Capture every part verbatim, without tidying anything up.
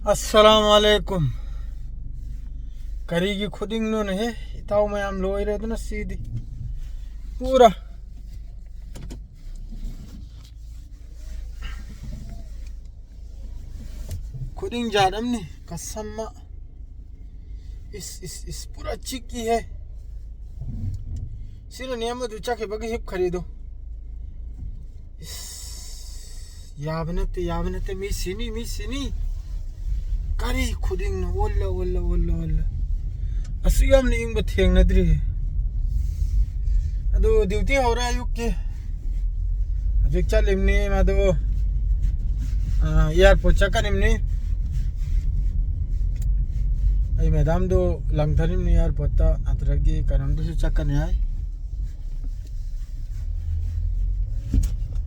ꯑꯁꯂꯥꯃꯨ ꯑꯂꯩꯀꯨꯝ꯫ ꯀꯔꯤꯒꯤ ꯈꯨꯗꯤꯡꯅꯣꯅꯦꯍꯦ? ꯏꯇꯥꯎ ꯃꯌꯥꯝ, ꯂꯣꯏꯔꯦꯗꯅ ꯁꯤꯗꯤ꯫ ꯄꯨꯔꯥ ꯈꯨꯗꯤꯡ ꯖꯥꯠ ꯑꯃꯅꯤ, ꯀꯁꯝꯃ꯫ ꯏꯁ, ꯏꯁ, ꯏꯁ, ꯄꯨꯔꯥ ꯆꯤꯛꯏꯍꯦ꯫ ꯁꯤꯅꯅꯦ ꯑꯃꯗꯨ ꯆꯠꯈꯤꯕꯒꯤ ꯍꯤꯞꯈ꯭ꯔꯤꯗꯣ꯫ ꯏꯁ, ꯌꯥꯕ ꯅꯠꯇꯦ, ꯌꯥꯕ ꯅꯠꯇꯦ, ꯃꯤ ꯁꯤꯅꯤ, ꯃꯤ ꯁꯤꯅꯤ꯫ ꯀꯔꯤ ꯈꯨꯗꯤꯡꯅꯣ? ꯑꯣꯜꯂ, ꯑꯣꯜꯂ, ꯑꯣꯜꯂ, ꯑꯣꯜꯂ꯫ ꯑꯁꯨꯛ ꯌꯥꯝꯅ ꯏꯪꯕ ꯊꯦꯡꯅꯗ꯭ꯔꯤ꯫ ꯑꯗꯨ ꯗ꯭ꯌꯨꯇꯤ ꯍꯧꯔꯦ ꯑꯌꯨꯛꯀꯤ꯫ ꯍꯧꯖꯤꯛ ꯆꯠꯂꯤꯕꯅꯤ ꯃꯥꯗꯨ, ꯑ, ꯑꯦꯌꯥꯔꯄꯣꯔꯠ ꯆꯠꯀꯅꯤꯕꯅꯤ꯫ ꯑꯩ ꯃꯦꯗꯥꯝꯗꯨ ꯂꯪꯊꯔꯤꯕꯅꯤ ꯑꯦꯌꯥꯔꯄꯣꯔꯠꯇ, ꯑꯗꯨꯗꯒꯤ ꯀꯩꯅꯣꯝꯗꯁꯨ ꯆꯠꯀꯅꯤ ꯍꯥꯏ꯫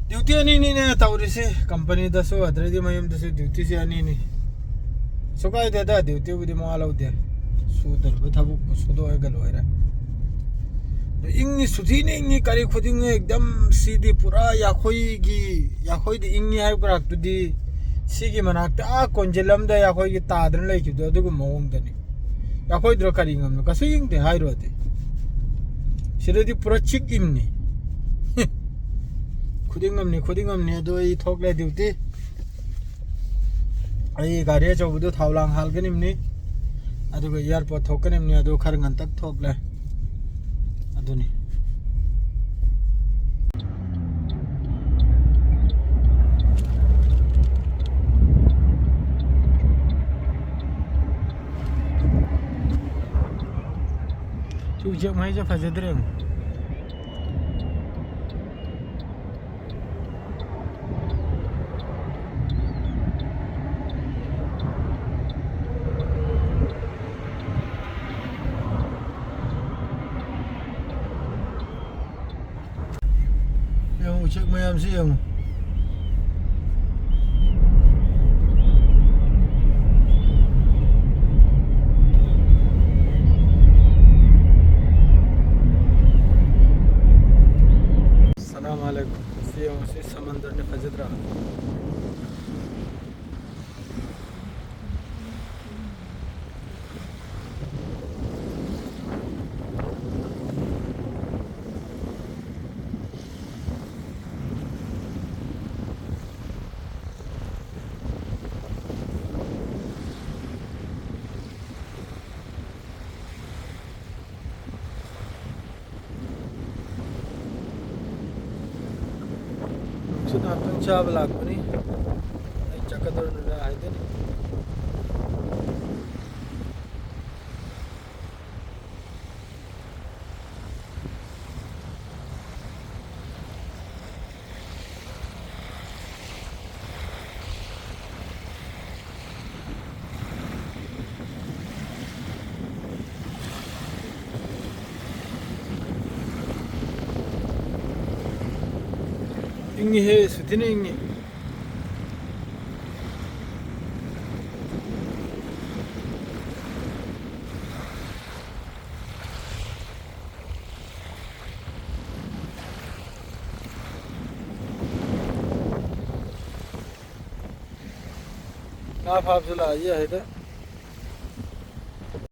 ꯗ꯭ꯌꯨꯇꯤ ꯑꯅꯤꯅꯤꯅꯦ ꯇꯧꯔꯤꯁꯤ, ꯀꯝꯄꯅꯤꯗꯁꯨ ꯑꯗꯨꯗꯩꯗꯤ ꯃꯌꯨꯝꯗꯁꯨ ꯗ꯭ꯌꯨꯇꯤꯁꯦ ꯑꯅꯤꯅꯤ꯫ ꯀꯩꯁꯨ ꯀꯥꯏꯗꯦꯗ, ꯗ꯭ꯌꯨꯇꯤꯕꯨꯗꯤ ꯃꯋꯥ ꯂꯧꯗꯦ, ꯁꯨꯗꯧꯔꯤꯕ ꯊꯕꯛꯄꯨ ꯁꯨꯗꯣꯛꯑꯒ ꯂꯣꯏꯔꯦ꯫ ꯑꯗꯣ ꯏꯪꯉꯤ, ꯁꯨꯊꯤꯅ ꯏꯪꯉꯤ, ꯀꯔꯤ ꯈꯨꯗꯤꯡꯅꯣ ꯑꯦꯛꯗꯝ꯫ ꯁꯤꯗꯤ ꯄꯨꯔꯥ ꯌꯥꯈꯣꯏꯒꯤ, ꯌꯥꯈꯣꯏꯗꯤ ꯏꯪꯉꯤ ꯍꯥꯏꯕ ꯉꯥꯛꯇꯨꯗꯤ ꯁꯤꯒꯤ ꯃꯅꯥꯛꯇ ꯑꯥ ꯀꯣꯟꯖꯦꯜ ꯑꯃꯗ ꯌꯥꯈꯣꯏꯒꯤ ꯇꯥꯗꯅ ꯂꯩꯈꯤꯕꯗꯣ ꯑꯗꯨꯒꯨꯝꯕ ꯃꯑꯣꯡꯗꯅꯤ꯫ ꯌꯥꯈꯣꯏꯗ꯭ꯔꯣ ꯀꯔꯤ ꯉꯝꯅꯣ? ꯀꯩꯁꯨ ꯏꯪꯗꯦ ꯍꯥꯏꯔꯨꯔꯗꯤ꯫ ꯁꯤꯗꯗꯤ ꯄꯨꯔꯥ ꯆꯤꯛꯏꯝꯅꯤ꯫ ꯈꯨꯗꯤꯡ ꯑꯃꯅꯤ, ꯈꯨꯗꯤꯡ ꯑꯃꯅꯤ꯫ ꯑꯗꯣ ꯑꯩ ꯊꯣꯛꯂꯦ ꯗ꯭ꯌꯨꯇꯤ꯫ ꯑꯩ ꯒꯥꯔꯤ ꯑꯆꯧꯕꯗꯣ ꯊꯥꯎ ꯂꯥꯡ ꯍꯥꯜꯒꯅꯤꯝꯅꯤ, ꯑꯗꯨꯒ ꯑꯦꯌꯥꯔꯄꯣꯔꯠ ꯊꯣꯛꯀꯅꯤꯝꯅꯤ꯫ ꯑꯗꯨ ꯈꯔ ꯉꯟꯇꯛ ꯊꯣꯛꯂꯦ꯫ ꯑꯗꯨꯅꯤ꯫ ꯁꯤ ꯎꯆꯦꯛ ꯃꯩꯁꯦ ꯐꯖꯗ꯭ꯔꯦ꯫ ꯌꯦꯡꯉꯨ, ꯎꯆꯦꯛ ꯃꯌꯥꯝꯁꯤ ꯌꯦꯡꯉꯨ꯫ ꯑꯁꯂꯥꯃꯨ ꯑꯂꯩꯀꯨꯝ꯫ ꯁꯤ ꯌꯦꯡꯉꯨ, ꯁꯤ ꯁꯃꯟꯗꯔꯅꯤ, ꯐꯖꯗ꯭ꯔꯥ? ꯆꯥꯕ ꯂꯥꯛꯄꯅꯤ꯫ ꯑꯩ ꯆꯠꯀꯗꯧꯔꯤꯅ ꯍꯥꯏꯗꯣꯏꯅꯤ꯫ ꯏꯪꯉꯤꯍꯦ, ꯁꯨꯊꯤꯅ ꯏꯪꯉꯤ꯫ ꯉꯥ ꯐꯥꯕꯁꯨ ꯂꯥꯛꯏ ꯍꯥꯏꯗ꯫